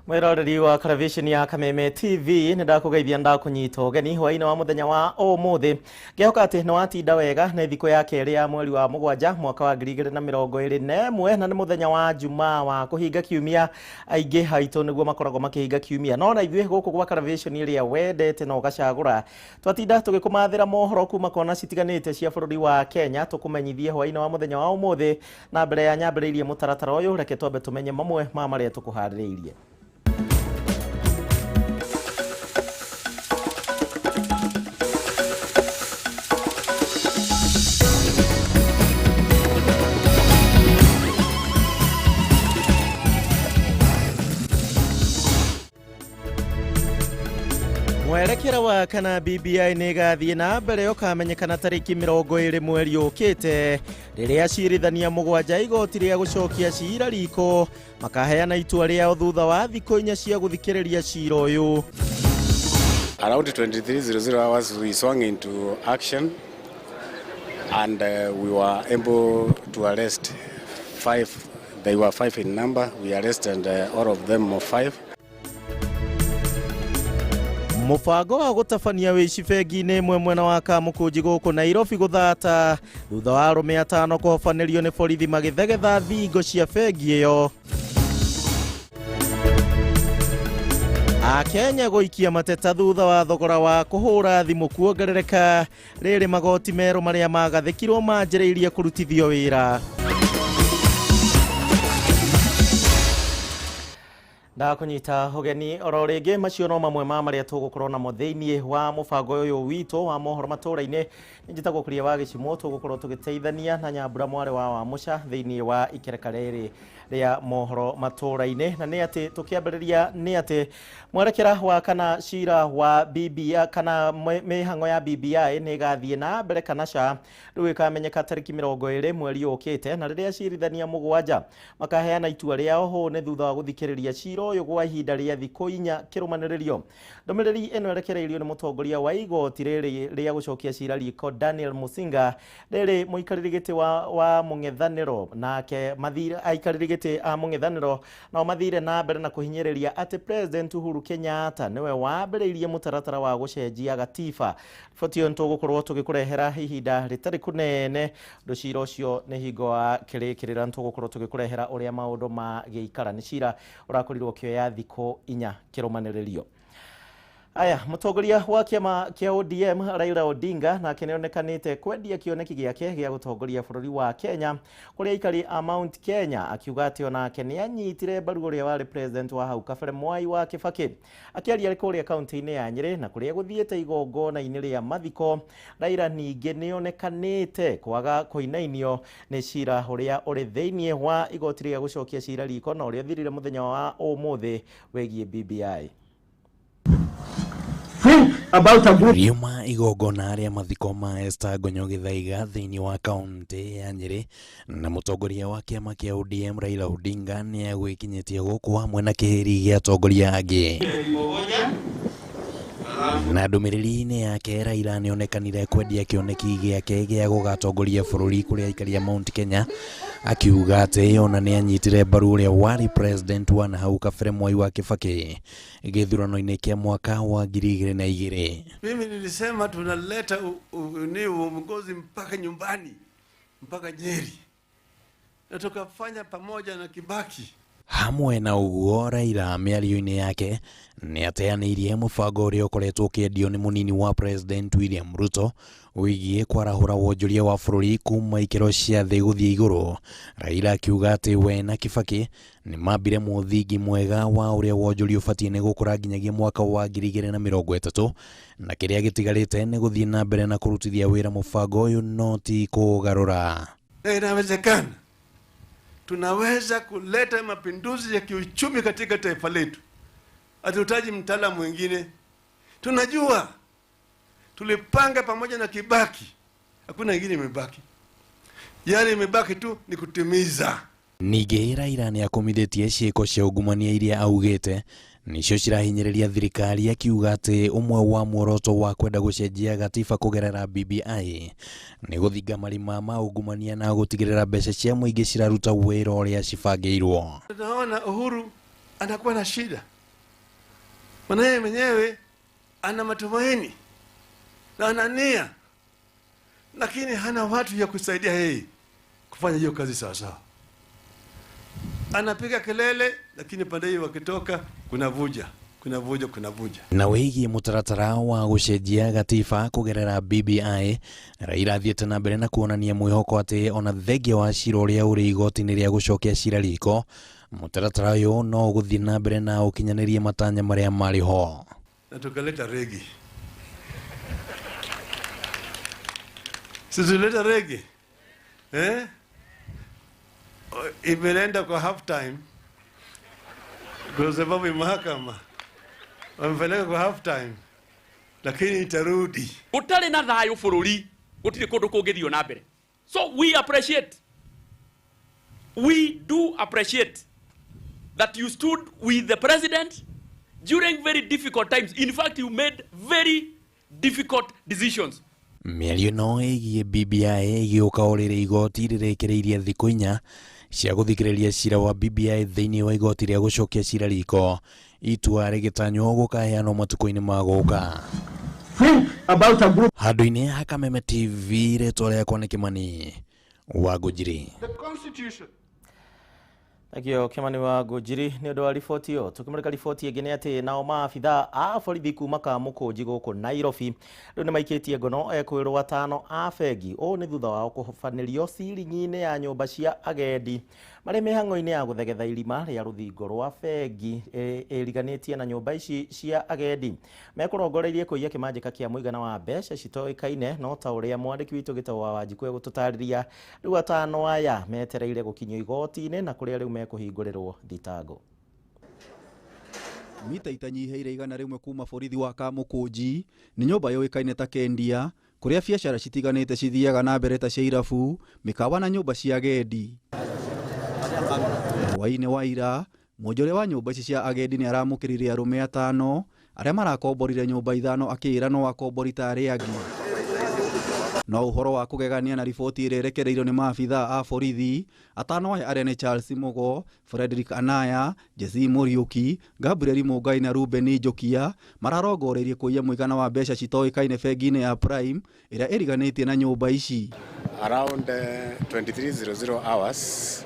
Mwiroreri wa television ya Kameme TV nĩ ndakũgeithia ndakunyita ũgeni hwaĩ-inĩ wa mũthenya wa ũmũthĩ. Ngĩhoka atĩ nĩ watinda wega. Nĩ thikũ ya kerĩ ya mweri wa mũgwanja mwaka wa 2021 na nĩ mũthenya wa Jumaa wa kũhinga kiumia. Aingĩ haitũ nĩguo makoragwo makĩhinga kiumia, no na ithuĩ gũkũ gwa television ĩrĩa wendete na ũgacagũra twatinda tũgĩkũmathĩra mohoro kuma kona citiganĩte cia bũrũri wa Kenya tũkũmenyithie hwaĩ-inĩ wa mũthenya wa ũmũthĩ. Na mbere ya nyambĩrĩirie mũtaratara ũyũ, reke twambe tũmenye mamwe ma marĩa tũkũharĩrĩirie. Mwerekera wa kana BBI nĩ ĩgathiĩ na mbere ũkamenyekana tarĩki 20 mweri ũkĩte, rĩrĩa acirithania mũgwanja igoti rĩa gũcokia cira riko makaheana itua rĩao thutha wa thikũ 4 cia gũthikĩrĩria cira ũyũ. Around 23:00 hours we swung into action and we were able to arrest 5. They were 5 in number. We arrested all of them 5. Mũbango wa gũtabania wĩici bengi-inĩ ĩmwe mwena wa Kamũkũnji gũkũ Nairobi gũthata thutha wa arũme 5 kũhobanĩrio nĩ borithi magĩthegetha thingo cia bengi ĩyo. Akenya gũikia mateta thutha wa thogora wa kũhũra thimũ kuongerereka rĩrĩ magoti merũ marĩa magathĩkirwo manjĩrĩirie kũrutithio wĩra. Ndakunyita ũgeni oro rĩngĩ, macio no mamwe ma marĩa tũgũkorwo namo thĩinĩ wa mũbango ũyũ witũ wa mohoro matũra-inĩ. Njĩtagwo Kuria wa Gĩcimo, tũgũkorwo tũgĩteithania na Nyambura mwarĩ wa Wamũca thĩinĩ wa ikereka rĩrĩ rĩa mohoro matũra-inĩ. Na nĩ atĩ tũkĩambĩrĩria nĩ atĩ mwerekera wa kana cira wa BBI kana mĩhang'o ya BBI nĩ ĩgathiĩ na mbere kana ca rĩu ĩkamenyeka tarĩki 20 mweri ũkĩte, na rĩrĩa acirithania mũgwanja makaheana itua rĩao. Hũ nĩ thutha wa gũthikĩrĩria cira ũyũ gwa ihinda rĩa thikũ 4 kĩrũmanĩrĩrio. Ndũmĩrĩri ĩno ĩrekereirio nĩ mũtongoria wa igoti rĩrĩ rĩa gũcokia cira riko Daniel Musinga, rĩrĩ mũikarĩri gĩtĩ wa mũng'ethanĩro, nake mathire aikarĩri gĩtĩ a mũng'ethanĩro nao mathire na mbere na kũhinyĩrĩria atĩ President Uhuru Kenyatta nĩwe wambĩrĩirie mũtaratara wa gũcenjia gatiba. Riboti ĩyo nĩtũgũkorwo tũgĩkũrehera ihinda rĩtarĩ kũnene. Ũndũ cira ũcio nĩ hingo wa kĩrĩkĩrĩra, nĩtũgũkorwo tũgĩkũrehera ũrĩa maũndũ magĩikara. Nĩ cira ũrakorirwo ũkĩoya thikũ 4 kĩrũmanĩrĩrio. Aya, mũtongoria wa kĩama kĩa ODM Raila Odinga nake nĩonekanĩte kwendia kĩoneki gĩake gĩa gũtongoria bũrũri wa Kenya kũrĩ aikari a Mount Kenya, akiuga atĩ onake nĩanyitire mbaru ũrĩa warĩ president wa hau kabere Mwai wa Kibaki. Akĩaria kũrĩa kaunti-inĩ ya Nyĩrĩ na kũrĩa gũthiĩte igongona-inĩ rĩa mathiko, Raila ningĩ nĩonekanĩte kwaga kũinainio nĩ cira ũrĩa ũrĩ thĩinĩ wa igoti rĩa gũcokia cira riko na ũrĩa ũthirire mũthenya wa ũmũthĩ wĩgiĩ BBI. Riuma igongona rĩa mathiko ma Esther Ngonyo Gĩthaiga thĩinĩ wa kaunti ya Nyĩrĩ, na mũtongoria wa kĩama kĩa ODM Raila Odinga nĩ agwĩkinyĩtie gũkũ hamwe na kĩhĩri gĩa atongoria angĩ. Na ndũmĩrĩri-inĩ yake Raila nĩonekanire kwendia kĩoneki gĩake gĩa gũgatongoria bũrũri kũrĩ aikari a Mount Kenya, akiuga atĩ ona nĩanyitire mbaru ũrĩa warĩ president wa nahau kabere Mwai wa Kibaki gĩthurano-inĩ kĩa mwaka wa 2002. Mimi nilisema tunaleta ni uongozi mpaka nyumbani, mpaka Nyeri, na tukafanya pamoja na Kibaki. Hamwe na ũguo Raila mĩario-inĩ yake nĩateanĩirie mũbango ũrĩa ũkoretwo ũkĩendio nĩ mũnini wa President William Ruto wĩgiĩ kwarahũra wonjoria wa bũrũri kuma ikĩro cia thĩ gũthiĩ igũrũ. Raila akiuga atĩ we na Kibaki nĩmambire mũthingi mwega wa ũrĩa wonjoria ũbatiĩ nĩ gũkũra nginyagia mwaka wa 2030, na kĩrĩa gĩtigarĩte nĩ gũthiĩ na mbere na kũrutithia wĩra mũbango ũyũ no ti kũũgarũra. Inawezekana tunaweza kuleta mapinduzi ya kiuchumi katika taifa letu. Hatuhitaji mtaalamu mwingine. Tunajua tulipanga pamoja na Kibaki, hakuna ingine imebaki. Yale imebaki tu ni kutimiza. Ningĩ Raila nĩakomithĩtie ciĩko cia ungumania iria augĩte nicio cirahinyĩrĩria thirikari, akiuga atĩ ũmwe wa muoroto wa kwenda gũcenjia gatiba kũgerera BBI nĩ gũthinga marima ma ungumania na gũtigĩrĩra mbeca cia mũingĩ ciraruta wĩra ũrĩa cibangĩirwo. Tunaona Uhuru anakuwa na shida. Maana yeye mwenyewe ana matumaini na ana nia, lakini hana watu ya kusaidia yeye kufanya hiyo kazi sawa sawa. Anapiga kelele, lakini pande hiyo wakitoka kuna vuja, kuna vuja, kuna vuja. Na wĩgiĩ mũtaratara wa gũcenjia gatiba kũgerera BBI, Raila athiĩte na mbere na kuonania mwĩhoko atĩ ona thengia wa cira ũrĩa ũrĩ igoti-inĩ rĩa gũcokia cira riko, mũtaratara ũyũ no ũgũthiĩ na mbere na ũkinyanĩrie matanya marĩa marĩ ho. Na tukaleta regi. Si tulileta regi? Eh? Imeenda kwa half time kwa sababu mahakama wamepeleka kwa half time, lakini itarudi. Gutari na thayo bururi, gutiri kundu kungithio na mbere. So we appreciate, we do appreciate that you stood with the president during very difficult times. In fact, you made very difficult decisions. Mĩario ĩno ĩgiĩ BBI ĩgĩũka o rĩrĩa igoti rĩrĩkĩrĩirie thikũ inya cia gũthikĩrĩria cira wa BBI thĩinĩ wa igoti rĩa gũcokia cira riko, itua rĩgĩtanywo gũkaheanwo matukũ-inĩ ma gũka. Handũ-inĩ ha Kameme TV, rĩtwa rĩakwa nĩ Kimani wa Ngũnjiri. Thengio Kimani wa Ngũnjiri nĩ ũndũ wa riboti ĩyo. Tũkĩmũrĩka riboti ĩngĩ nĩ atĩ nao maabithaa a borithi kuma Kamũkũnji gũkũ Nairobi rĩu nĩmaikĩtie ngono ekwĩrwo atano a bengi. Ũũ nĩ thutha wao kũhobanĩrio ciringi-inĩ ya nyũmba cia agendi marĩ mĩhang'o-inĩ ya gũthegetha irima rĩa rũthingo rwa bengi ĩriganĩtie na nyũmba ici cia agendi. Mekũrongoreirie kũiya kĩmanjĩka kĩa mũigana wa mbeca citoĩkaine, no ta ũrĩa mwandĩki witũ Gĩtau wa Wanjikũ egũtũtarĩria, rĩu atano aya metereire gũkinyio igoti-inĩ na kũrĩa rĩu mekũhingũrĩrwo thitango. Mita itanyihĩire 100 kuma borithi wa Kamũkũnji nĩ nyũmba yũĩkaine ta Kendia, kũrĩa biacara citiganĩte cithiaga na mbere ta cia irabu, mĩkawa na nyũmba cia agendi. Hwaĩ-inĩ wa ira, mwonjoria wa nyũmba ici cia agendi nĩ aramũkĩrire arũme atano arĩa marakomborire nyũmba ithano akĩĩra no akombori ta arĩa angĩ. No ũhoro wa kũgegania na riboti ĩrĩa ĩrekereirio nĩ maabithaa a borithi atano aya arĩa nĩ Charles Mugo, Frederick Anaya, Jesse Muriuki, Gabriel Mungai na Ruben Njokia mararongoreirie kũiya mũigana wa mbeca citoĩkaine bengi-inĩ ya Prime ĩrĩa ĩriganĩtie na nyũmba ici. Around 23:00 hours,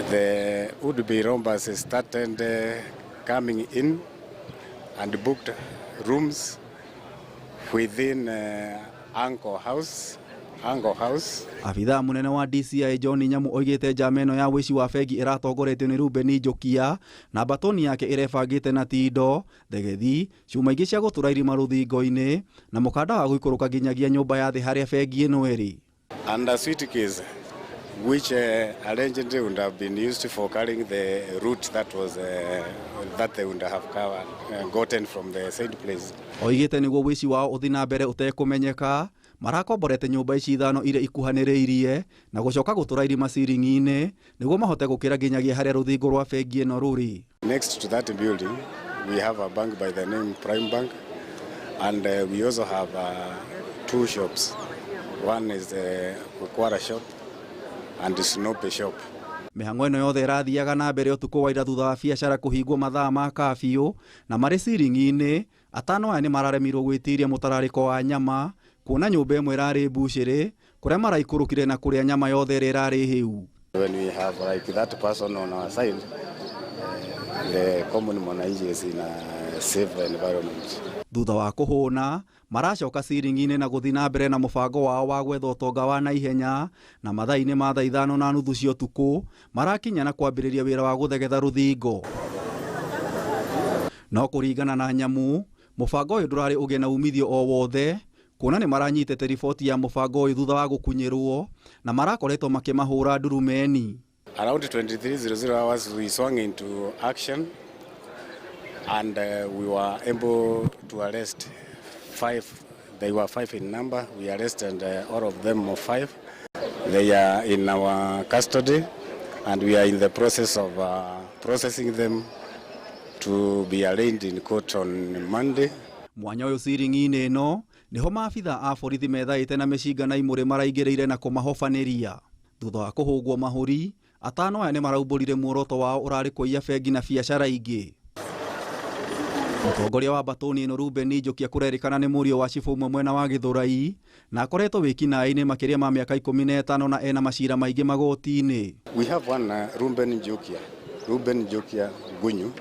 the would-be robbers started coming in and booked rooms within Anchor House. Anchor House. Abithaa munene wa DCI John Nyamu oigĩte njama ĩno ya wĩici wa bengi ĩratongoretio nĩ Ruben Njokia na mbatoni yake ĩrebangĩte na tindo, thegethi, cuma ingĩ cia gũtũra irima rũthingo-inĩ na mũkanda wa gũikũrũka nginyagia nyũmba ya thĩ harĩa bengi ĩno ĩrĩ. And a suitcase which allegedly would have been used for carrying the route that was that they would have covered, gotten from the said place. Oigĩte nĩguo wĩici wao ũthiĩ na mbere ũtekũmenyeka, marakomborete nyũmba ici ithano iria ikuhanĩrĩirie na gũcoka gũtũra irima ciringi-inĩ nĩguo mahote gũkĩra nginyagia harĩa rũthingo rwa bengi ĩno rũrĩ. Next to that building we have a bank by the name Prime Bank, and we also have two shops. One is the Ukwara shop and the Snope shop. Mĩhang'o ĩno yothe ĩrathiaga na mbere ũtukũ wa ira thutha wa biacara kũhingwo mathaa ma kabiũ, na marĩ ciringi-inĩ atano aya nĩ mararemirwo gwĩtiria mũtararĩko wa nyama kuona nyũmba ĩmwe ĩrarĩ mbucĩrĩ kũrĩa maraikũrũkire na kũrĩa nyama yothe ĩrĩa ĩrarĩ hĩu. When we have like that person on our side, the common mwananchi is in a safe environment. Thutha wa kũhũna maracoka ciringi-inĩ na gũthiĩ na mbere na mũbango wao wa gwetha ũtonga wa naihenya, na mathaa-inĩ ma thaa 5:30 cia ũtukũ marakinya na kwambĩrĩria wĩra wa gũthegetha rũthingo. No kũringana na Nyamu, mũbango ũyũ ndũrarĩ ũgĩe na umithio o wothe kuona nĩ maranyitĩte riboti ya mũbango ũyũ thutha wa gũkunyĩrwo na marakoretwo makĩmahũra ndurumeni. Around 23:00 hours we swung into action and we were able to arrest five. They were five in number. We arrested all of them, five. They are in our custody and we are in the process of processing them to be arraigned in court on Monday. Mwanya ũyũ ciringi-inĩ ĩno nĩho maabithaa a borithi methaĩte na mĩcinga na imũrĩ maraingĩrĩire na kũmahobanĩria. Thutha wa kũhũngwo mahũri, atano aya nĩ maraumbũrire muoroto wao ũrarĩ kũiya bengi na biacara ingĩ. Mũtongoria wa mbatũni ĩno Ruben Njoki kũrerĩkana nĩ mũriũ wa cibũ ũmwe mwena wa Gĩthũrai na akoretwo wĩkinaĩ-inĩ makĩria ma mĩaka 15 na ena macira maingĩ magoti-inĩ. We have one Ruben Njokia, Ruben Njokia Gunyu,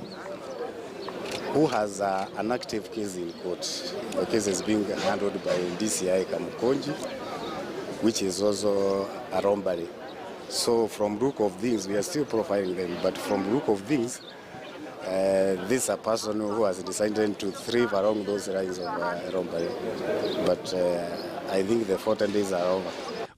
who has an active case in court. The case is being handled by DCI Kamukunji, which is also a robbery. So from look of things, we are still profiling them, but from look of things, this is a person who has decided to thrive along those lines of robbery. But I think the 14 days are over.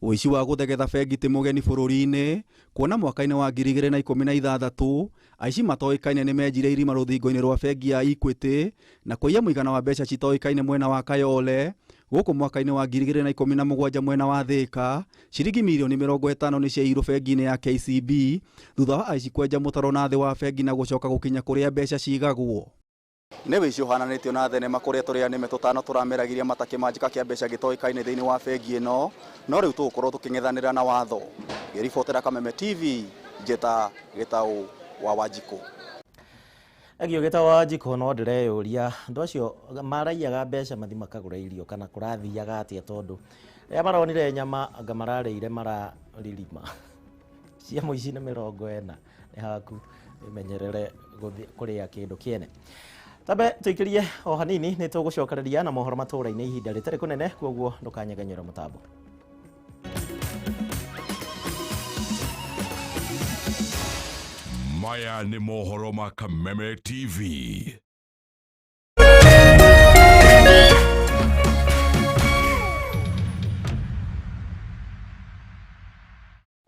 Ũici wa gũthegetha bengi ti mũgeni bũrũri-inĩ kuona mwaka-inĩ wa 2016 aici matoĩkaine nĩ menjire irima rũthingo-inĩ rwa bengi ya Equity na kũiya mũigana wa mbeca citoĩkaine mwena wa Kayole. Gũkũ mwaka-inĩ wa 2017 mwena wa Thika ciringi mirioni 50 nĩ ciaiyirwo bengi-inĩ ya KCB thutha wa aici kwenja mũtaro na thĩ wa bengi na gũcoka gũkinya kũrĩa mbeca cigagwo. Nĩ wĩici ũhananĩtio na thenema kũrĩa tũrĩa nĩme tũtano tũrameragiria mata kĩmanjĩka kĩa mbeca gĩtoĩkaine thĩinĩ wa bengi ĩno, no rĩu tũgũkorwo tũkĩng'ethanĩra na watho. Ngĩribotera Kameme TV, Njeta Gĩtaũ wa Wanjikũ. Agio Gĩtaũ wa Wanjikũ, no ndĩreyũria andũ acio maraiyaga mbeca mathi makagũra irio kana kũrathiaga atĩa, tondũ rĩrĩa maronire nyama anga mararĩire mararirima cia mũici nĩ 40 nĩ haku imenyerere kũrĩa kĩndũ kĩene. Tambe tuikirie o hanini nĩ tũgũcokereria na mohoro matũra-inĩ ihinda rĩtarĩ kũnene, koguo ndũkanyegenyere mũtambo. Maya nĩ mohoro ma Kameme TV.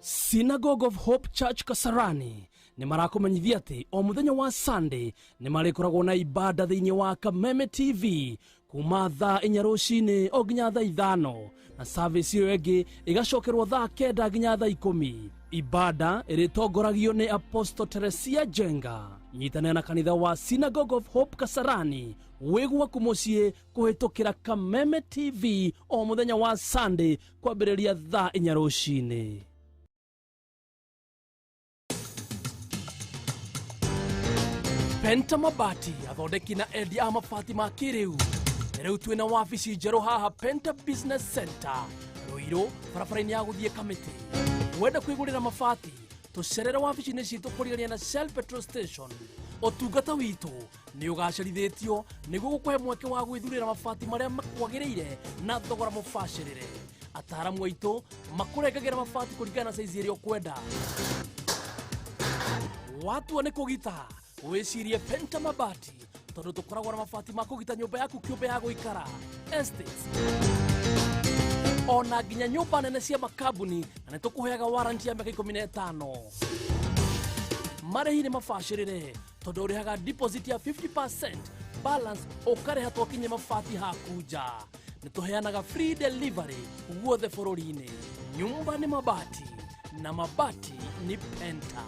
Synagogue of Hope Church Kasarani nĩ marakũmenyithia atĩ o mũthenya wa Sunday nĩ marĩkoragwo na ibada thĩinĩ wa Kameme TV kuma thaa 4 rũcinĩ o nginya thaa 5 na service ĩyo ĩngĩ ĩgacokerwo thaa 9 nginya thaa 10. Ibada ĩrĩtongoragio nĩ Apostle Teresia Jenga. Nyitanĩra na kanitha wa Synagogue of Hope Kasarani wĩ gwaku mũciĩ kũhĩtũkĩra Kameme TV o mũthenya wa Sunday kwambĩrĩria thaa 4 rũcinĩ. Penta Mabati athondeki na endia a mabati ma kĩrĩu. Rĩu twĩna wabici njerũ haha Penta Business Center Ruiru, barabara-inĩ ya gũthiĩ Kamĩtĩ. Wenda kwĩgũrĩra mabati, tũcerere wabici-inĩ citũ kũrigania na Shell Petrol Station. Ũtungata witũ nĩ ũgacĩrithĩtio nĩguo gũkũhe mweke wa gwĩthurĩra mabati marĩa makwagĩrĩire na thogora mũbacĩrĩre. Ataaramu aitũ makũrengagĩra mabati kũringana na saizi ĩrĩa ũkwenda. Watua nĩ kũgita wĩcirie Penta Mabati tondũ tũkoragwo na mabati ma kũgita nyũmba yaku kĩũmbe ya gũikara, estates, ona nginya nyũmba nene cia makambuni, na nĩ tũkũheaga warranty ya mĩaka 15. Marĩhi nĩ mabacĩrĩre tondũ ũrĩhaga deposit ya 50%, balance ũkarĩha twakinye mabati haku nja. Nĩ tũheanaga free delivery guothe bũrũri-inĩ. Nyumba nĩ mabati na mabati nĩ Penta.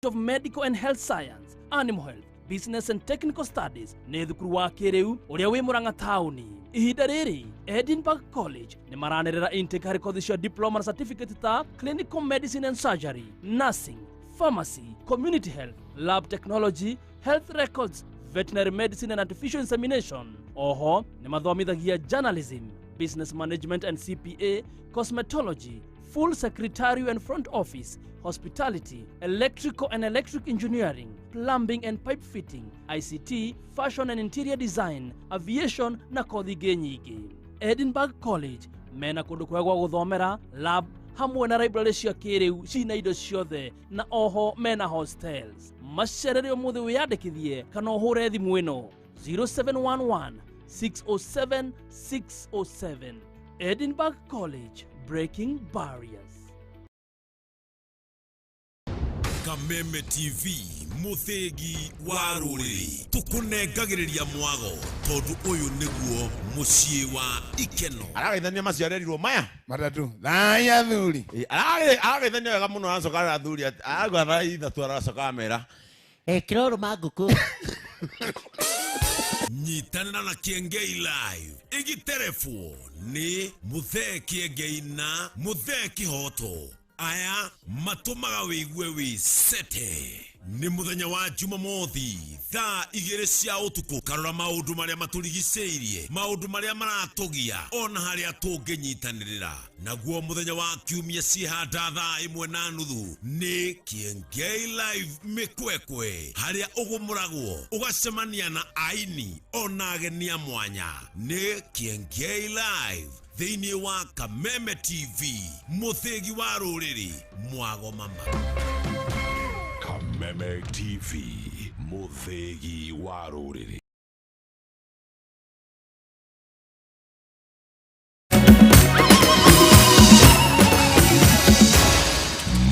Of Medical and Health Science, Animal Health, Business and Technical Studies nĩ thukuru wa kĩrĩu ũrĩa wĩ Murang'a taũni. Ihinda rĩrĩ Edinburgh College nĩ maranĩrĩra intake harĩ kothi cia diploma na certificate ta Clinical Medicine and Surgery, Nursing, Pharmacy, Community Health, Lab Technology, Health Records, Veterinary Medicine and Artificial Insemination. Oho nĩ mathomithagia Journalism, Business Management and CPA, Cosmetology, Full Secretarial and Front Office, Hospitality, Electrical and Electric Engineering, Plumbing and Pipe Fitting, ICT, Fashion and Interior Design, Aviation na kothi ingĩ nyingĩ. Edinburgh College mena kũndũ kwega gwa gũthomera, lab hamwe na library cia kĩrĩu cina indo ciothe, na oho mena hostels. Macerere ũmũthĩ wĩyandĩkithie kana ũhũre thimũ ĩno 0711 607 607. Edinburgh College, breaking barriers. Kameme TV muthegi wa rũrĩrĩ tũkũnengagĩrĩria mwago tondũ ũyũ nĩguo mũciĩ wa ikeno. Aragaithania macio arerirwo maya matatu thaya thuri aragaithania wega mũno aracoka arathuri aragwa thaa ithatũ aracoka amera ekĩra ũrũma ngũkũ. Nyitanĩra na Kiengei Live ĩgĩterebwo nĩ Mũthee Kiengei na Mũthee Kĩhoto. Aya matũmaga wĩigue wĩ sete. Nĩ mũthenya wa Jumamothi thaa 2 cia ũtukũ. Karora maũndũ marĩa matũrigicĩirie, maũndũ marĩa maratũgia, ona harĩa tũngĩnyitanĩrĩra. Naguo mũthenya wa Kiumia ciĩhanda thaa 1:30 nĩ Kiengei Live Mĩkwekwe, harĩa ũgũmũragwo ũgacemania na aini ona ageni a mwanya. Nĩ Kiengei Live thĩinĩ wa Kameme TV, mũthĩgi wa rũrĩrĩ, mwago mama. Kameme TV, mũthĩgi wa rũrĩrĩ.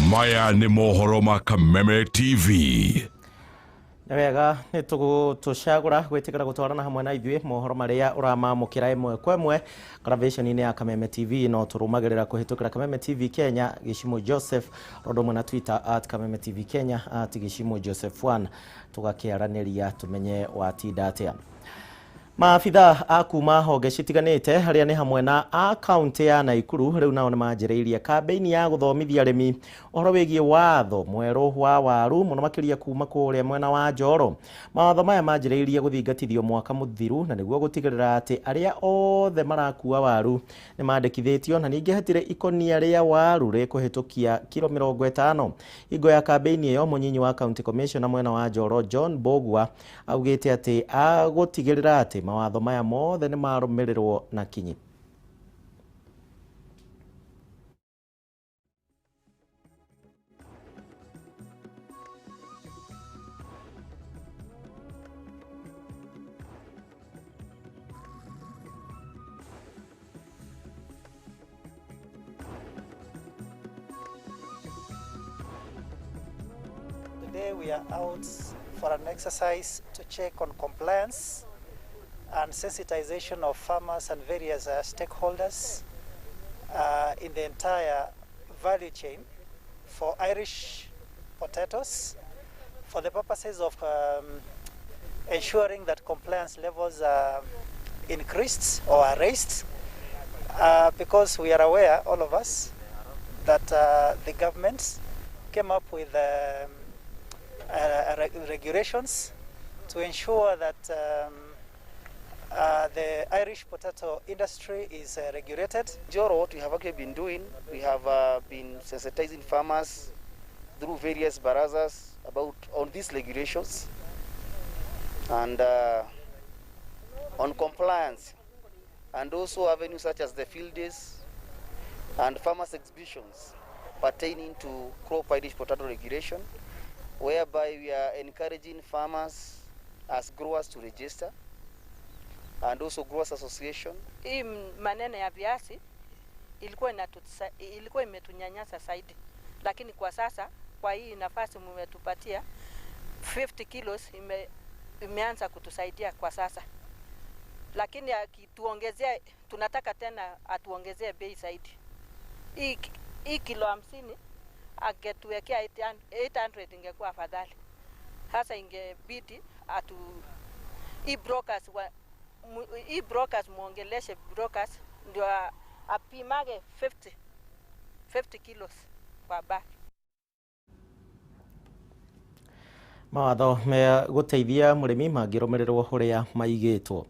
Maya nĩ mohoro ma Kameme TV. Nĩ wega nĩ tũcagũra gwĩtĩkĩra gũtwarana hamwe na ithuĩ mohoro marĩa ũramamũkĩra ĩmwe kwa ĩmwe karavĩconi-inĩ ya Kameme TV. No tũrũmagĩrĩra kũhĩtũkĩra Kameme TV Kenya, Gĩcimo Joseph, ũndũ ũmwe na Twitter at Kameme TV Kenya, at Gĩcimo Joseph 1, tũgakĩaranĩria tũmenye watinda atĩa. Maabitha a kuma honge citiganĩte harĩa nĩ hamwe na a kaunti ya Naikuru rĩu nao nĩ manjĩrĩirie kambĩini ya gũthomithia arĩmi ũhoro wĩgiĩ watho mwerũ wa waru mũno makĩria kuma kũrĩa mwena wa Njoro. Mawatho maya manjĩrĩirie gũthingatithio mwaka mũthiru na nĩguo gũtigĩrĩra atĩ arĩa othe marakua waru nĩ mandĩkithĩtio, na ningĩ hatirĩ ikonia rĩa waru rĩkũhĩtũkia kiro 50. Hingo ya kambĩini ĩyo, mũnyinyi wa County Commissioner mwena wa Njoro John Bogwa augĩte atĩ agũtigĩrĩra atĩ mawatho maya mothe nĩ marũmĩrĩrwo na kinyi. Today we are out for an exercise to check on compliance and sensitization of farmers and various stakeholders in the entire value chain for Irish potatoes, for the purposes of ensuring that compliance levels are increased or are raised, because we are aware, all of us, that the government came up with regulations to ensure that the Irish potato industry is regulated. Njoro, what we have actually been doing, we have been sensitizing farmers through various barazas about on these regulations and on compliance, and also avenues such as the field days and farmers exhibitions pertaining to crop Irish potato regulation, whereby we are encouraging farmers as growers to register, and also growers association. Hii maneno ya viazi ilikuwa imetunyanyasa zaidi, lakini kwa sasa kwa hii nafasi mmetupatia 50 kilos imeanza kutusaidia kwa sasa, lakini akituongezea, tunataka tena atuongezee bei zaidi. Hii kilo 50 angetuwekea 800 ingekuwa afadhali. Hasa ingebidi atu hii brokers muongeleshe brokers ndio apimage 50 kilos kwa bag. Mawatho me gũteithia mũrĩmi mangĩrũmĩrĩrwo ũrĩa maigĩtwo.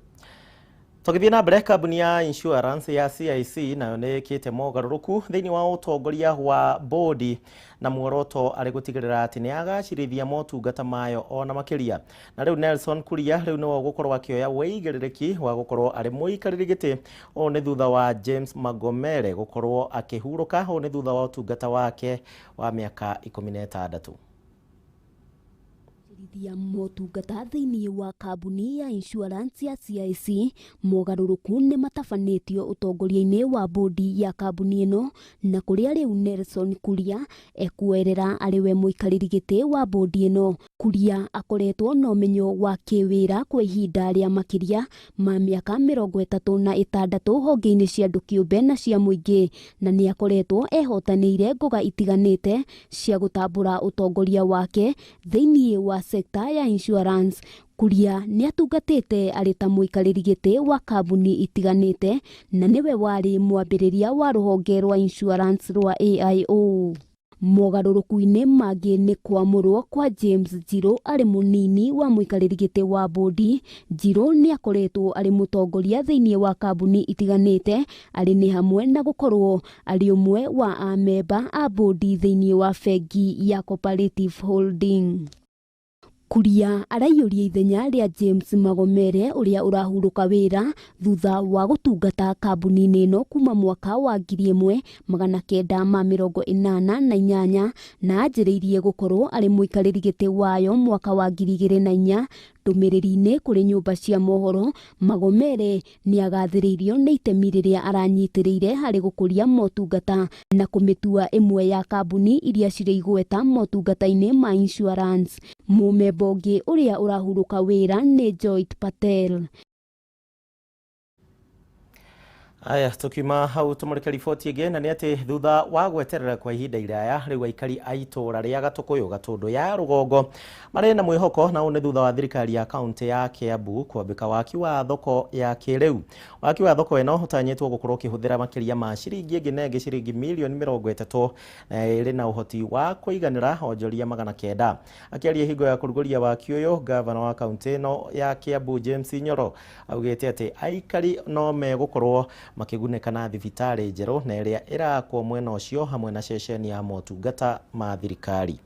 Tũgĩthiĩ na mbere, kambuni ya insurance ya CIC nayo nĩ ĩkĩte mogarũrũku thĩinĩ wa ũtongoria wa bodi na muoroto arĩ gũtigĩrĩra atĩ nĩ yagacĩrithia motungata mayo ona makĩria. Na rĩu Nelson Kuria rĩu nĩwe ũgũkorwo akĩoya wĩigĩrĩrĩki wa gũkorwo arĩ mũikarĩri gĩtĩ. Ũũ nĩ thutha wa James Magomere gũkorwo akĩhurũka. Ũũ nĩ thutha wa ũtungata wake wa mĩaka 16. Ya motungata thĩinĩ wa kambuni ya insurance ya CIC, mogarũrũku nĩ matabanĩtio ũtongoria-inĩ wa bodi ya kambuni ĩno, na kũrĩa rĩu Nelson Kuria ekuoerera arĩ we mũikarĩri gĩtĩ wa bodi ĩno. Kuria akoretwo na ũmenyo wa kĩwĩra kwa ihinda rĩa makĩria ma mĩaka 36 honge-inĩ cia andũ kĩũmbe na cia mũingĩ, na nĩ akoretwo ehotanĩire ngoga itiganĩte cia gũtambũra ũtongoria wake thĩinĩ wa sekta ya insurance. Kuria nĩ atungatĩte arĩ ta mũikarĩri gĩtĩ wa kambuni itiganĩte na nĩwe warĩ mwambĩrĩria wa rũhonge rwa insurance rwa AIO. Mogarũrũku-inĩ mangĩ nĩ kwamũrwo kwa James Njiru arĩ mũnini wa mũikarĩri gĩtĩ wa bodi. Njiru nĩ akoretwo arĩ mũtongoria thĩinĩ wa kambuni itiganĩte, arĩ nĩ hamwe na gũkorwo arĩ ũmwe wa amemba a bodi thĩinĩ wa bengi ya Cooperative Holding. Kuria araiyũria ithenya rĩa James Magomere ũrĩa ũrahurũka wĩra thutha wa gũtungata kambuni-inĩ ĩno kuma mwaka wa 1988 na anjĩrĩirie gũkorwo arĩ mũikarĩri gĩtĩ wayo mwaka wa 2004. Ndũmĩrĩri-inĩ kũrĩ nyũmba cia mohoro, Magomere nĩ agathĩrĩirio nĩ itemi rĩrĩa aranyitĩrĩire harĩ gũkũria motungata na kũmĩtua ĩmwe ya kambuni iria cirĩ igweta motungata-inĩ ma insurance. Mũmemba ũngĩ ũrĩa ũrahurũka wĩra nĩ Joit Patel. Aya, tukiuma hau tumurike riboti ĩngĩ, na nĩ atĩ thutha wa gweterera kwa ihinda iraya rĩu aikari a itũũra rĩa Gatũkũyũ Gatũndũ ya rũgongo marĩ na mwĩhoko, na ũũ nĩ thutha wa thirikari ya kaunti ya Kiambu kwambĩka waki wa thoko ya kĩrĩu. Waki wa thoko ĩno ũtanyĩtwo gũkorwo ũkĩhũthĩra makĩria ma ciringi ĩngĩ na ĩngĩ ciringi mirioni 30 na ĩrĩ na ũhoti wa kũiganĩra onjoria 900. Akĩaria hingo ya kũrugũria waki ũyũ, gavana wa kaunti ĩno ya Kiambu James Nyoro augĩte atĩ aikari no megũkorwo makĩgunĩka na thibitarĩ njerũ na ĩrĩa ĩrakwo mwena ũcio hamwe na ceceni ya motungata ma thirikari.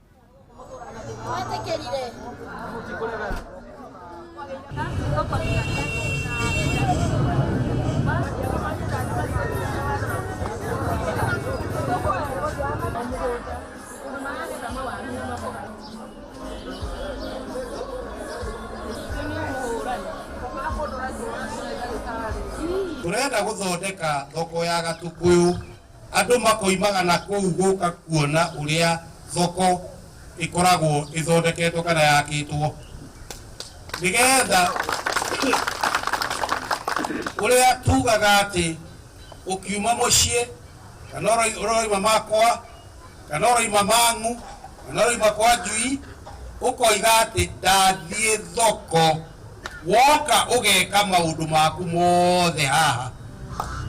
Turenda guthondeka thoko ya Gatukuyu, andu makoimaga na kuu guka kuona uria thoko ikoragwo ithondeketwo kana yakitwo, nigetha uria tugaga ati ukiuma mucii kana uroima makwa kana uroima mang'u kana uroima kwa njui, ukoiga ati ndathie thoko, woka ugeka maundu maku mothe haha,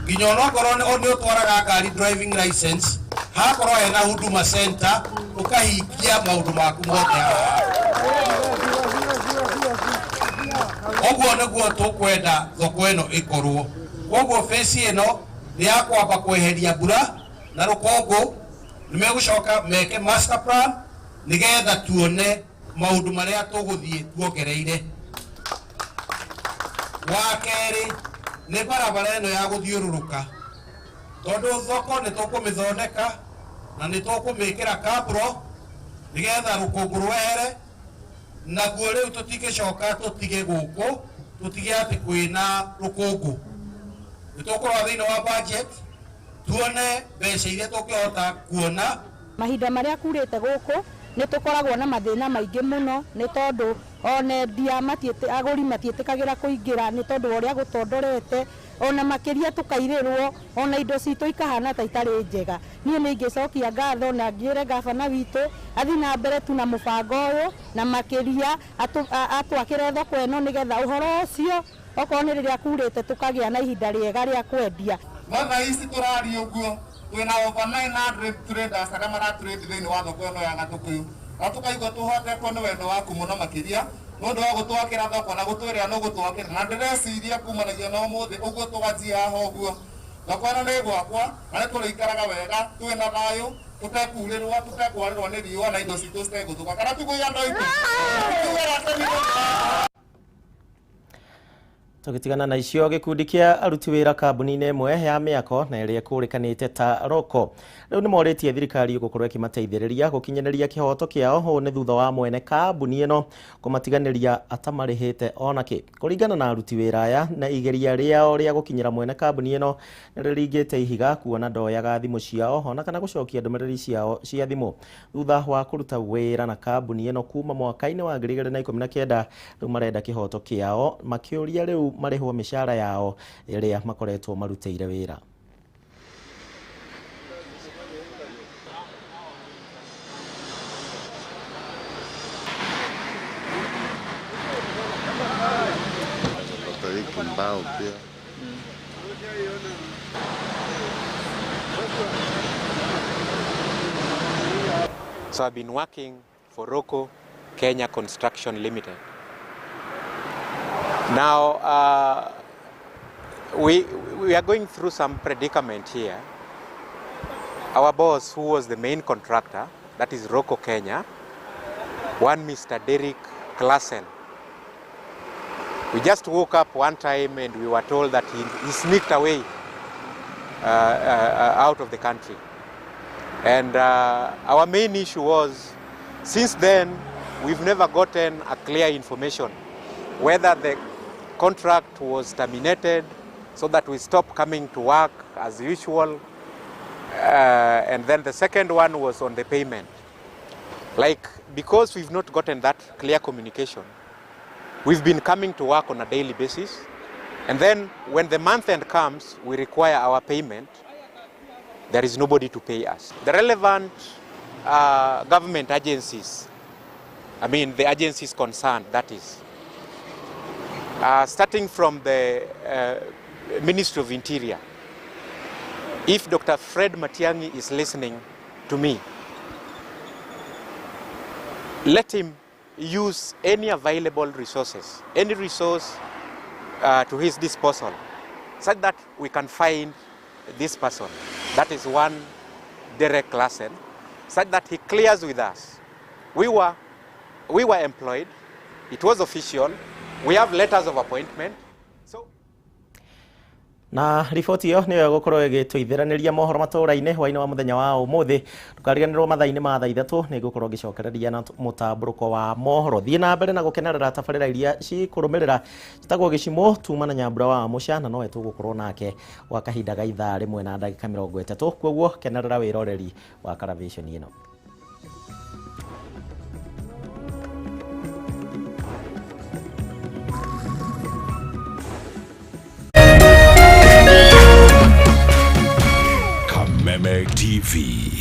nginya onokorwo ni utwaraga ngari driving license, hakorwo hena Huduma Center ukahingia maundu maku mothe haha. Uguo niguo tukwenda thoko ino ikorwo. Koguo fesi ino ni ya kwamba kweheria mbura na rukungu, nimegucoka meke master plan nigetha tuone maundu maria tuguthie tuongereire. Wa kerĩ nĩ barabara ĩno ya gũthiũrũrũka, tondũ thoko nĩ tũkũmĩthondeka na nĩ tũkũmĩkĩra kabro nĩgetha rũkũngũ rwehere, naguo rĩu tũtingĩcoka tũtige gũkũ tũtige atĩ kwĩna rũkũngũ. Nĩ tũkũrora thĩinĩ wa budget tuone mbeca iria tũngĩhota kuona. Mahinda marĩa kurĩte gũkũ nĩ tũkoragwo na mathĩna maingĩ mũno, nĩ tondũ ona endia agũri matiĩtĩkagĩra kũingĩra nĩ tondũ wa ũrĩa gũtondorete, ona makĩria tũkairĩrwo, ona indo citũ ikahana ta itarĩ njega. Niĩ nĩ ingĩcokia ngatho na ngĩre gabana witũ athiĩ na mbere tu na mũbango ũyũ, na makĩria atwakĩre thoko ĩno nĩgetha ũhoro ũcio okorwo nĩ rĩrĩa kurĩte tũkagĩa na ihinda rĩega rĩa kwendia. Thaa ici tũraria ũguo twĩna over 900 traders arĩa maratrade thĩinĩ wa thoko ĩno ya Gatukuyu, na tũkaigua tũhotetwo nĩ wendo waku mũno makĩria nĩ ũndũ wa gũtwakĩra thoko na gũtwĩrĩra nĩ ũgũtwakĩra, na ndĩreciria kumanagia na ũmũthĩ ũguo tũganjia haha ũguo thoko ĩno nĩ ĩgwakwa na nĩ tũrĩikaraga wega twĩna thayũ tũtekurĩrwo tũtekwarĩrwo nĩ riũa na indo citũ citegũthũka, kana tiguo andũ aitũ? Tũgĩtigana na icio, gĩkundi kĩa aruti wĩra kambuni-inĩ ĩmwe ya mĩako na ĩrĩa ĩkũrĩkanĩte ta Roko rĩu nĩ morĩtie thirikari gũkorwo ĩkĩmateithĩrĩria gũkinyanĩria kĩhoto kĩao. Ũũ nĩ thutha wa mwene kambuni ĩno kũmatiganĩria atamarĩhĩte onakĩ. Kũringana na aruti wĩra aya, na igeria rĩao rĩa gũkinyĩra mwene kambuni ĩno nĩ rĩringĩte ihiga, kuona ndoyaga thimũ ciao ona kana gũcokia ndũmĩrĩri ciao cia thimũ thutha wa kũruta wĩra na kambuni ĩno kuma mwaka-inĩ wa 2019. Rĩu marenda kĩhoto kĩao, makĩũria rĩu marĩhwo mĩcara yao ĩrĩa makoretwo marutĩire wĩra. So I've been working for Roko Kenya Construction Limited. Now, we are going through some predicament here. Our boss, who was the main contractor, that is Roko Kenya, one Mr. Derek Klassen. We just woke up one time and we were told that he sneaked away out of the country. And our main issue was, since then, we've never gotten a clear information whether the contract was terminated so that we stop coming to work as usual. And then the second one was on the payment. Like, because we've not gotten that clear communication, we've been coming to work on a daily basis. And then when the month end comes, we require our payment. There is nobody to pay us. The relevant government agencies, I mean the agencies concerned, that is, starting from the Ministry of Interior, if Dr. Fred Matiang'i is listening to me, let him use any available resources, any resource to his disposal, such that we can find this person. That is one Derek Klassen, such that he clears with us. We were employed, it was official, we have letters of appointment. Na riboti iyo niyo ĩgũkorwo ĩgĩtũithĩranĩria mohoro matũra-inĩ hwaĩ-inĩ wa mũthenya wa ũmũthĩ. Ndũkariganĩrwo mathaa-inĩ ma thaa 3 nĩ ngũkorwo ngĩcokereria na mũtambũrũko wa mohoro. Thiĩ na mbere na gũkenerera tabarĩra iria cikũrũmĩrĩra citagwo Gĩcimo tuma na Nyambura wa Mũca, na nowe tũgũkorwo nake gwa kahinda ga ithaa 1 na ndagĩka 30. Kwoguo kenerera wĩroreri wa karavĩconi ĩno. Kameme TV.